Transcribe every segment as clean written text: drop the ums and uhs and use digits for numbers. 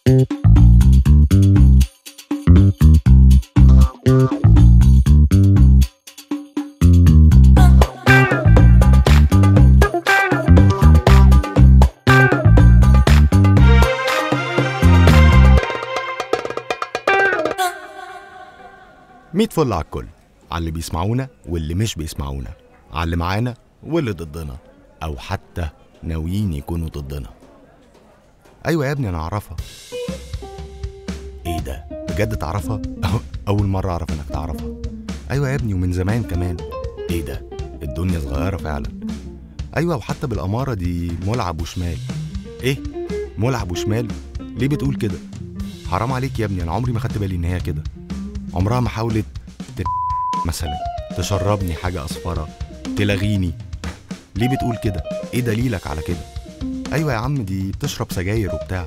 ميت فل على الكل، على اللي بيسمعونا واللي مش بيسمعونا، على اللي معانا واللي ضدنا، او حتى ناويين يكونوا ضدنا. ايوه يا ابني انا اعرفها. ايه ده؟ بجد تعرفها؟ اول مرة اعرف انك تعرفها. ايوه يا ابني ومن زمان كمان. ايه ده؟ الدنيا صغيرة فعلا. ايوه وحتى بالاماره دي ملعب وشمال. ايه؟ ملعب وشمال؟ ليه بتقول كده؟ حرام عليك يا ابني، انا عمري ما خدت بالي ان هي كده. عمرها ما حاولت مثلا تشربني حاجة أصفرة، تلغيني. ليه بتقول كده؟ ايه دليلك على كده؟ ايوه يا عم دي بتشرب سجاير وبتاع.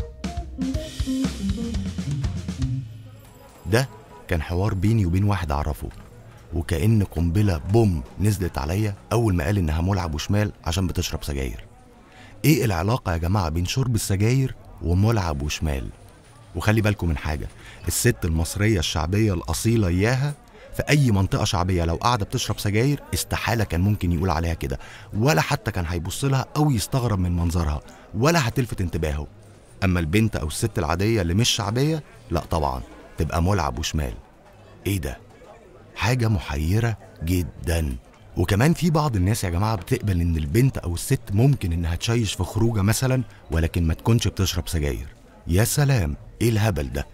ده كان حوار بيني وبين واحد اعرفه، وكأن قنبلة بوم نزلت عليا اول ما قال انها ملعب وشمال عشان بتشرب سجاير. ايه العلاقة يا جماعة بين شرب السجاير وملعب وشمال؟ وخلي بالكم من حاجة، الست المصرية الشعبية الأصيلة إياها في أي منطقة شعبية لو قاعدة بتشرب سجاير استحالة كان ممكن يقول عليها كده، ولا حتى كان هيبص لها أو يستغرب من منظرها، ولا هتلفت انتباهه. أما البنت أو الست العادية اللي مش شعبية لا طبعا تبقى ملعب وشمال. إيه ده؟ حاجة محيرة جدا. وكمان في بعض الناس يا جماعة بتقبل إن البنت أو الست ممكن إنها تشيش في خروجة مثلا، ولكن ما تكونش بتشرب سجاير. يا سلام، ايه الهبل ده؟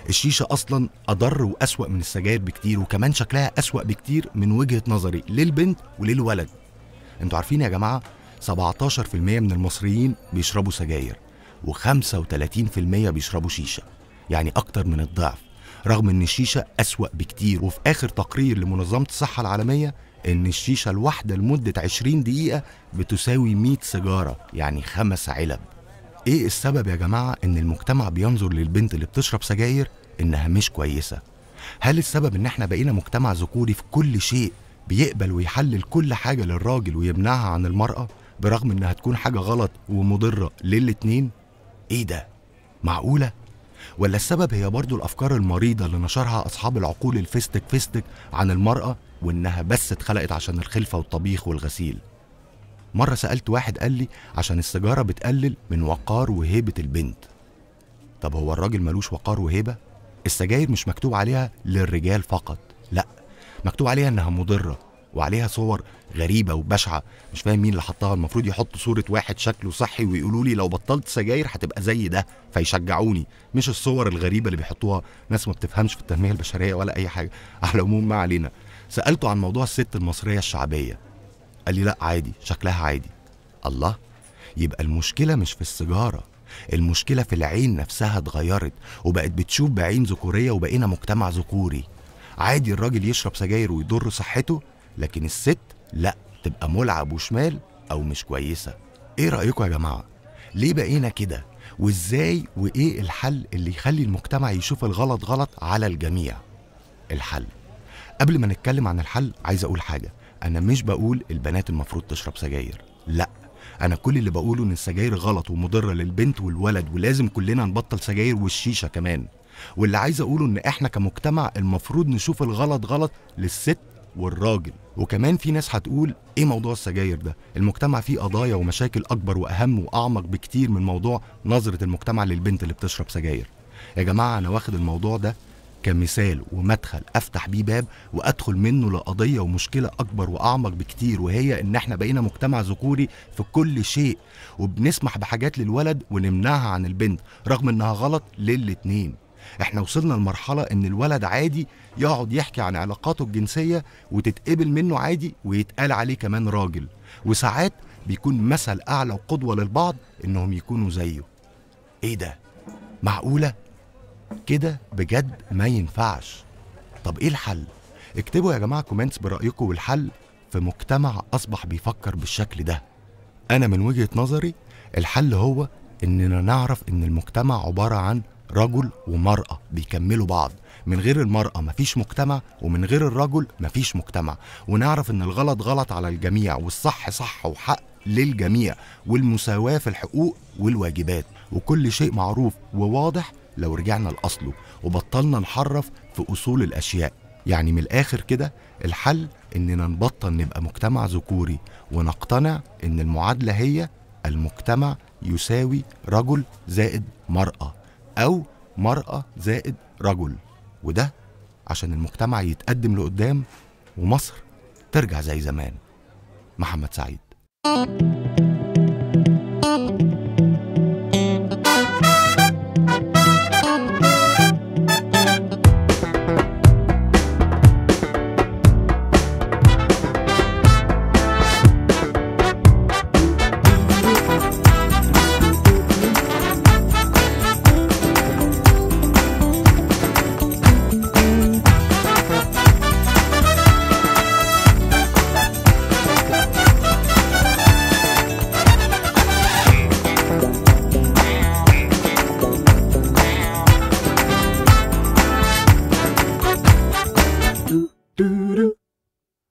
الشيشة اصلا اضر واسوأ من السجاير بكتير، وكمان شكلها اسوأ بكتير من وجهة نظري للبنت وللولد. انتوا عارفين يا جماعة 17% من المصريين بيشربوا سجاير، و35% بيشربوا شيشة، يعني اكتر من الضعف، رغم ان الشيشة اسوأ بكتير. وفي اخر تقرير لمنظمة الصحة العالمية ان الشيشة الواحدة لمدة 20 دقيقة بتساوي 100 سيجارة، يعني 5 علب. ايه السبب يا جماعة ان المجتمع بينظر للبنت اللي بتشرب سجاير انها مش كويسة؟ هل السبب ان احنا بقينا مجتمع ذكوري في كل شيء بيقبل ويحلل كل حاجة للراجل ويمنعها عن المرأة برغم انها تكون حاجة غلط ومضرة للاتنين؟ ايه ده؟ معقولة؟ ولا السبب هي برضو الافكار المريضة اللي نشرها اصحاب العقول الفستك فستك عن المرأة وانها بس اتخلقت عشان الخلفة والطبيخ والغسيل؟ مرة سألت واحد قال لي عشان السيجارة بتقلل من وقار وهيبة البنت. طب هو الراجل ملوش وقار وهيبة؟ السجاير مش مكتوب عليها للرجال فقط، لا، مكتوب عليها انها مضرة، وعليها صور غريبة وبشعة مش فاهم مين اللي حطها. المفروض يحطوا صورة واحد شكله صحي ويقولوا لي لو بطلت سجاير هتبقى زي ده فيشجعوني، مش الصور الغريبة اللي بيحطوها ناس ما بتفهمش في التنمية البشرية ولا أي حاجة. على العموم ما علينا. سألته عن موضوع الست المصرية الشعبية، قال لي لا عادي، شكلها عادي. الله، يبقى المشكلة مش في السيجارة، المشكلة في العين نفسها اتغيرت وبقت بتشوف بعين ذكورية، وبقينا مجتمع ذكوري. عادي الراجل يشرب سجاير ويضر صحته، لكن الست لا، تبقى ملعب وشمال أو مش كويسة. ايه رأيكم يا جماعة؟ ليه بقينا كده؟ وازاي وايه الحل اللي يخلي المجتمع يشوف الغلط غلط على الجميع؟ الحل، قبل ما نتكلم عن الحل عايز أقول حاجة. أنا مش بقول البنات المفروض تشرب سجاير، لا، أنا كل اللي بقوله إن السجاير غلط ومضرة للبنت والولد، ولازم كلنا نبطل سجاير والشيشة كمان. واللي عايز أقوله إن إحنا كمجتمع المفروض نشوف الغلط غلط للست والراجل. وكمان في ناس هتقول إيه موضوع السجاير ده؟ المجتمع فيه قضايا ومشاكل أكبر وأهم وأعمق بكتير من موضوع نظرة المجتمع للبنت اللي بتشرب سجاير. يا جماعة أنا واخد الموضوع ده كمثال ومدخل افتح بيه باب وادخل منه لقضيه ومشكلة اكبر واعمق بكتير، وهي ان احنا بقينا مجتمع ذكوري في كل شيء، وبنسمح بحاجات للولد ونمنعها عن البنت رغم انها غلط للاتنين. احنا وصلنا لمرحلة ان الولد عادي يقعد يحكي عن علاقاته الجنسية وتتقبل منه عادي ويتقال عليه كمان راجل، وساعات بيكون مثل اعلى وقدوه للبعض انهم يكونوا زيه. ايه ده؟ معقولة؟ كده بجد ما ينفعش. طب ايه الحل؟ اكتبوا يا جماعة comments برأيكم والحل في مجتمع أصبح بيفكر بالشكل ده. أنا من وجهة نظري الحل هو إننا نعرف إن المجتمع عبارة عن رجل ومرأة بيكملوا بعض، من غير المرأة مفيش مجتمع ومن غير الرجل مفيش مجتمع، ونعرف إن الغلط غلط على الجميع والصح صح وحق للجميع، والمساواة في الحقوق والواجبات، وكل شيء معروف وواضح لو رجعنا لأصله وبطلنا نحرف في أصول الأشياء. يعني من الآخر كده الحل إننا نبطل نبقى مجتمع ذكوري ونقتنع إن المعادلة هي المجتمع يساوي رجل زائد مرأة أو مرأة زائد رجل، وده عشان المجتمع يتقدم لقدام ومصر ترجع زي زمان. محمد سعيد.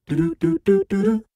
Do do do do do.